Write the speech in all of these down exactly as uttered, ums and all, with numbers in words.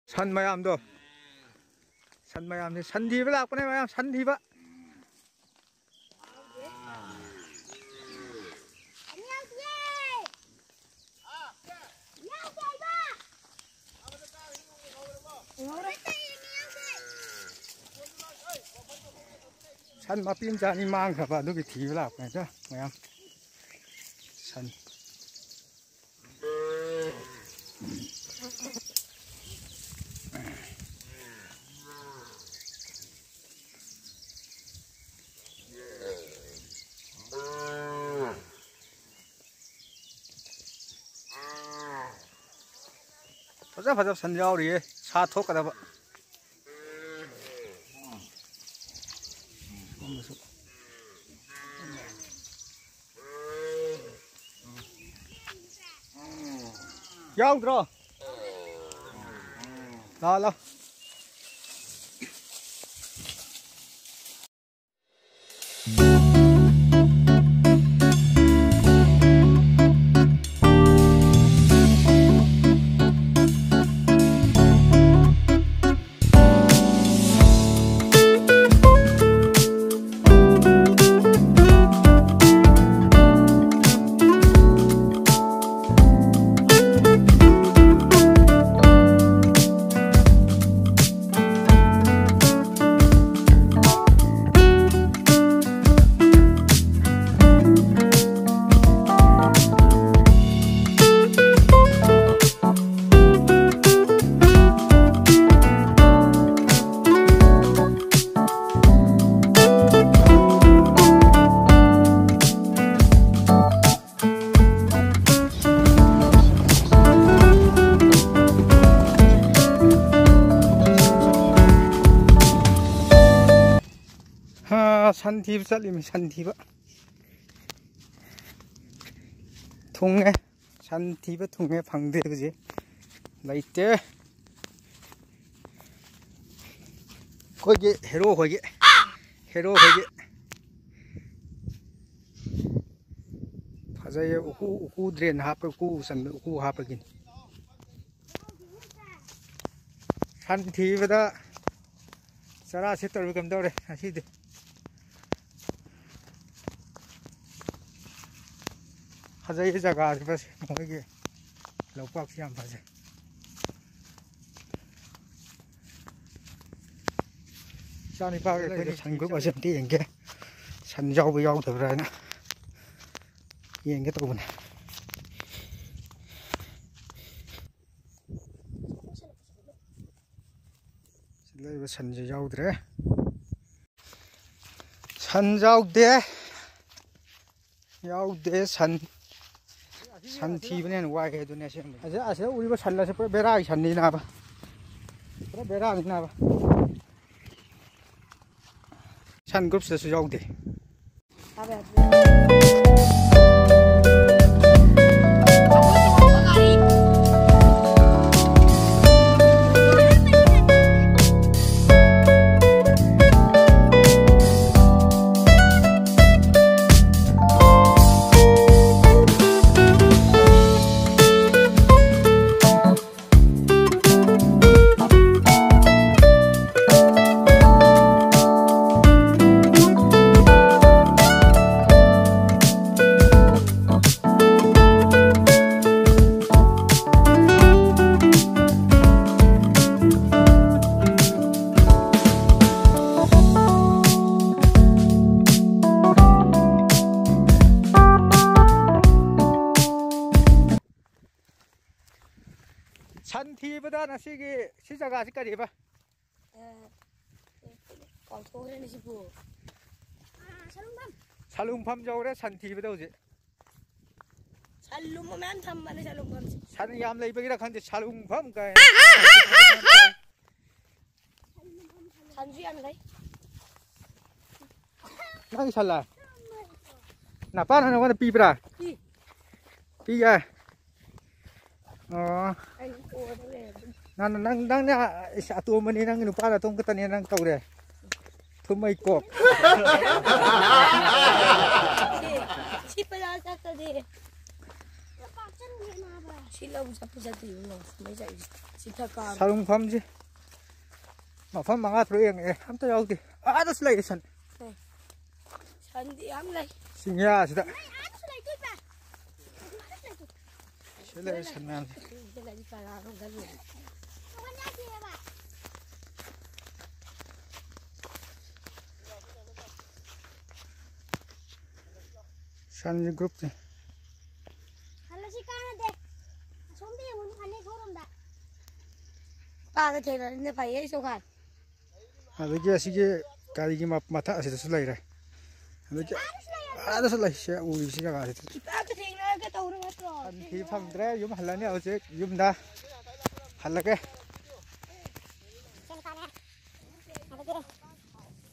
ꯁꯟ ꯃꯌꯥꯝꯗꯣ, ꯁꯟ ꯃꯌꯥꯝꯁꯦ ꯁꯟ ꯊꯤꯕ ꯂꯥꯛꯄꯅꯦ, ꯃꯌꯥꯝ ꯁꯟ ꯊꯤꯕ꯫ ꯁꯟ ꯃꯄꯤ ꯃꯆꯥ ꯑꯅꯤ ꯃꯥꯡꯈ꯭ꯔꯕ, ꯑꯗꯨꯒꯤ ꯊꯤꯕ ꯂꯥꯛꯄꯅꯤꯗ ꯃꯌꯥꯝ꯫ ꯁꯟ꯫ ꯐꯖ ꯐꯖꯕ ꯁꯟ ꯌꯥꯎꯔꯤꯌꯦ, ꯁꯥ ꯊꯣꯛꯀꯗꯕ꯫ ꯌꯥꯎꯗ꯭ꯔꯣ? ꯂꯥꯛꯑꯣ, ꯂꯥꯛꯑꯣ꯫ ꯍꯥ, ꯁꯟ ꯊꯤꯕ ꯆꯠꯂꯤꯃꯤ, ꯁꯟ ꯊꯤꯕ꯫ ꯊꯨꯡꯉꯦ, ꯁꯟ ꯊꯤꯕ ꯊꯨꯡꯉꯦ, ꯐꯪꯗꯦ ꯍꯧꯖꯤꯛ꯫ ꯂꯩꯇꯦ꯫ ꯑꯩꯈꯣꯏꯒꯤ ꯍꯦꯔꯣ ꯈꯣꯏꯒꯤ, ꯍꯦꯔꯣ ꯈꯣꯏꯒꯤ꯫ ꯐꯖꯩꯌꯦ, ꯎꯀꯨ, ꯎꯀꯨ drain ꯍꯥꯞꯄ, ꯎꯀꯨ ꯆꯟꯕ, ꯎꯀꯨ ꯍꯥꯞꯄꯒꯤꯅꯤ꯫ ꯁꯟ ꯊꯤꯕꯗ ꯆꯔꯥ ꯁꯤꯠꯇꯧꯔꯕ ꯀꯩꯝ ꯇꯧꯔꯦ ꯉꯁꯤꯗꯤ꯫ ꯐꯖꯩ ꯖꯒꯥꯁꯦ, ꯃꯁꯤ ꯃꯈꯣꯏꯒꯤ ꯂꯧꯄꯥꯛꯁꯤ ꯌꯥꯝ ꯐꯖꯩ꯫ ꯏꯆꯥ ꯅꯤꯄꯥꯒ ꯑꯩꯈꯣꯏꯅ ꯁꯟ ꯒ꯭ꯔꯨꯞ ꯑꯁꯤ ꯑꯝꯇ ꯌꯦꯡꯒꯦ, ꯁꯟ ꯌꯥꯎꯕ ꯌꯥꯎꯗꯕ꯭ꯔꯥ ꯍꯥꯏꯅ ꯌꯦꯡꯒꯦ ꯇꯧꯕꯅꯦ꯫ ꯁꯤ ꯂꯩꯕ ꯁꯟꯁꯦ ꯌꯥꯎꯗ꯭ꯔꯦ꯫ ꯁꯟ ꯌꯥꯎꯗꯦ꯫ ꯌꯥꯎꯗꯦ ꯁꯟ꯫ ꯁꯟ ꯊꯤꯕꯅ ꯍꯦꯟꯅ ꯋꯥꯏ ꯑꯗꯨꯅꯦ ꯑꯁꯦꯡꯕꯗꯤ꯫ ꯑꯁꯤ, ꯑꯁꯤꯗ ꯎꯔꯤꯕ ꯁꯟ ꯑꯁꯤ ꯄꯨꯔꯥ ꯕꯦꯔꯥꯒꯤ ꯁꯟꯅꯤ ꯅꯥꯕ꯫ ꯄꯨꯔꯥ ꯕꯦꯔꯥꯅꯤ ꯅꯥꯕ꯫ ꯁꯟ ꯒ꯭ꯔꯨꯞꯁꯤꯗꯁꯨ ꯌꯥꯎꯗꯦ꯫ ꯁꯟ ꯊꯤꯕꯗ ꯉꯁꯤꯒꯤ ꯁꯤ ꯖꯒꯥꯁꯤ ꯀꯔꯤꯕ? ꯑ, ꯀꯥꯎꯊꯣꯛꯈ꯭ꯔꯦꯅꯦ ꯁꯤꯕꯨ꯫ ꯑ, ꯁꯂꯨꯡꯐꯝ꯫ ꯁꯂꯨꯡꯐꯝ ꯌꯧꯔꯦ ꯁꯟ ꯊꯤꯕꯗ ꯍꯧꯖꯤꯛ꯫ ꯁꯟ ꯂꯨꯝꯕ ꯃꯌꯥꯝ ꯊꯝꯕꯅꯦ ꯁꯂꯨꯡꯐꯝꯁꯦ꯫ ꯁꯟ ꯌꯥꯝ ꯂꯩꯕꯒꯤꯔ ꯈꯪꯗꯦ, ꯁꯂꯨꯡꯐꯝ ꯀꯥꯏꯅ꯫ ꯁꯟꯁꯨ ꯌꯥꯝ ꯂꯩ꯫ ꯅꯪꯒꯤ ꯁꯟꯂ? ꯅꯄꯥꯅ ꯅꯉꯣꯟꯗ ꯄꯤꯕ꯭ꯔꯥ? ꯄꯤ꯫ ꯄꯤꯌꯦ꯫ ꯑꯣ꯫ ꯑꯩꯅ ꯀꯣꯟꯗ ꯂꯩꯔꯕꯅꯤ꯫ ꯅꯪ, ꯅꯪ, ꯅꯪꯅ, ꯏꯁ, ꯑꯇꯣꯝꯕꯅꯤ, ꯅꯪꯒꯤ ꯅꯨꯄꯥꯅ ꯑꯇꯣꯝ ꯈꯛꯇꯅꯦ ꯅꯪ ꯇꯧꯔꯦ꯫ ꯊꯨꯝꯃꯩ ꯀꯣꯛ꯫ ꯁꯤ, ꯁꯤ ꯄꯩꯁꯥ ꯆꯠꯇꯗꯤ꯫ ꯁꯤ ꯂꯧ ꯆꯠꯄ ꯆꯠꯇꯦ ꯏꯕꯨꯡꯉꯣ, ꯁꯨꯃꯩ ꯆꯠꯂꯤꯁꯦ꯫ ꯁꯤ ꯊꯛ ꯀꯥꯕ꯫ ꯁꯥꯔꯨꯡꯐꯝꯁꯦ꯫ ꯃꯐꯝ ꯃꯉꯥ ꯇꯔꯨꯛ ꯌꯦꯡꯉꯛꯑꯦ, ꯑꯝꯇ ꯌꯥꯎꯗꯦ꯫ ꯑꯥꯗꯁꯨ ꯂꯩꯌꯦ ꯁꯟ꯫ ꯁꯟꯗꯤ ꯌꯥꯝ ꯂꯩ꯫ ꯆꯤꯡꯌꯥꯁꯤꯗ꯫ ꯁꯤ ꯂꯩꯔꯦ ꯁꯟ ꯃꯌꯥꯝꯁꯦ꯫ ꯁꯟꯁꯦ ꯒ꯭ꯔꯨꯞꯁꯦ꯫ ꯍꯜꯂꯁꯤ ꯀꯥꯟꯅꯗꯦ꯫ ꯑꯁꯣꯝꯗ ꯌꯦꯡꯉꯨꯅꯦ, ꯐꯅꯦꯛ ꯊꯣꯛꯔꯣꯝꯗ꯫ ꯄꯥꯒ ꯊꯦꯡꯅꯔꯤꯅ ꯐꯩꯌꯦ, ꯁꯣꯈꯥꯟ꯫ ꯑꯗꯒꯤ ꯑꯁꯤꯒꯤ ꯒꯥꯔꯤꯒꯤ ꯃ-, ꯃꯊꯛ ꯑꯁꯤꯗꯁꯨ ꯂꯩꯔꯦ꯫ ꯑꯗꯒꯤ ꯑꯥꯗꯁꯨ ꯂꯩ, ꯁꯦ ꯎꯔꯤꯁꯤ ꯖꯒꯥꯁꯤꯗ꯫ ꯏꯄꯥꯒ ꯊꯦꯡꯅꯔꯒ ꯇꯧꯔꯣ ꯅꯠꯇ꯭ꯔꯣ? ꯁꯟ ꯊꯤ ꯐꯪꯗ꯭ꯔꯦ, ꯌꯨꯝ ꯍꯜꯂꯅꯤ ꯍꯧꯖꯤꯛ, ꯌꯨꯝꯗ ꯍꯜꯂꯒꯦ꯫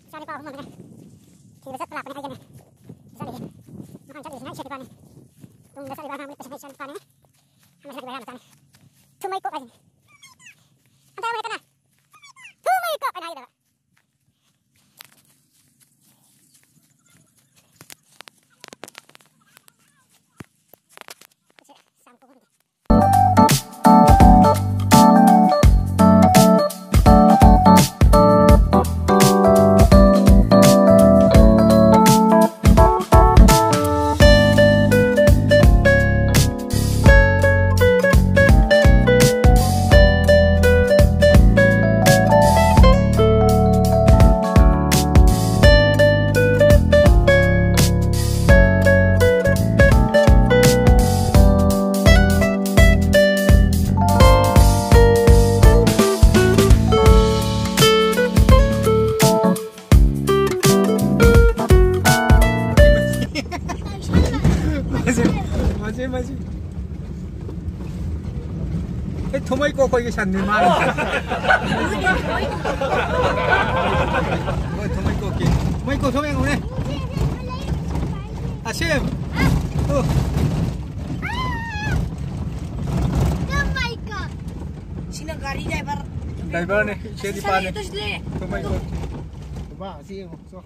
ꯏꯆꯥ ꯅꯨꯄꯥ ꯑꯍꯨꯝ ꯑꯃꯅꯦ꯫ ꯊꯤꯕ ꯆꯠꯄ ꯂꯥꯛꯄꯅꯦ ꯍꯥꯏꯒꯅꯦ꯫ ꯆꯠꯂꯤꯁꯦ꯫ ꯃꯥꯅ ꯆꯠꯂꯤꯁꯤꯅ ꯏꯆꯥ ꯅꯨꯄꯥꯅꯦ꯫ ꯇꯨꯡꯗ ꯆꯠꯂꯤꯕ ꯑꯉꯥꯡ ꯃꯤꯠꯇꯁꯤꯅ ꯏꯆꯥ ꯅꯨꯄꯥꯅꯦ꯫ ꯑꯃꯁꯤꯅ ꯏꯕꯣꯌꯥꯏ ꯃꯆꯥꯅꯦ꯫ ꯊꯨꯝꯃꯩ ꯀꯣꯛ ꯍꯥꯏꯁꯤꯅꯦ꯫ ꯑꯝꯇ ꯍꯥꯏꯌꯨꯅꯦ ꯀꯟꯅ꯫ ꯊꯨꯝꯃꯩ ꯀꯣꯛ ꯍꯥꯏꯅ ꯍꯥꯏꯒꯗꯕ꯫ ꯁꯦ, ꯆꯥꯝꯊꯣꯛꯍꯟꯒꯦ꯫ ꯃꯁꯤ, ꯃꯁꯤ, ꯃꯁꯤ꯫ ꯑꯦ, ꯊꯨꯝꯃꯩ ꯀꯣꯛ ꯑꯩꯈꯣꯏꯒꯤ ꯁꯟꯅꯤ ꯃꯥꯅꯤ꯫ ꯍꯣꯏ, ꯊꯨꯝꯃꯩ ꯀꯣꯛꯀꯤ꯫ ꯊꯨꯝꯃꯩ ꯀꯣꯛ ꯊꯣꯛ ꯌꯦꯡꯉꯨꯅꯦ꯫ ꯑꯁꯦꯝ꯫ ꯑꯣ꯫ ꯁꯤꯅ ꯒꯥꯔꯤ ꯗ꯭ꯔꯥꯏꯚꯔ꯫ ꯗ꯭ꯔꯥꯏꯚꯔꯅꯦ, ꯏꯆꯦ ꯑꯁꯤ ꯗꯤꯄꯥꯅꯦ꯫ ꯁꯥꯟꯅꯩ, ꯑꯗꯨꯁꯨ ꯂꯩꯔꯦ꯫ ꯊꯨꯝꯃꯩ ꯀꯣꯛ꯫ ꯕꯥ, ꯑꯁꯤ ꯌꯦꯡꯉꯣ, ꯆꯣ꯫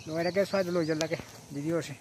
ꯂꯣꯏꯔꯒꯦ, ꯁ꯭ꯋꯥꯏꯗ ꯂꯣꯏꯁꯤꯜꯂꯒꯦ ꯚꯤꯗꯤꯑꯣꯁꯦ꯫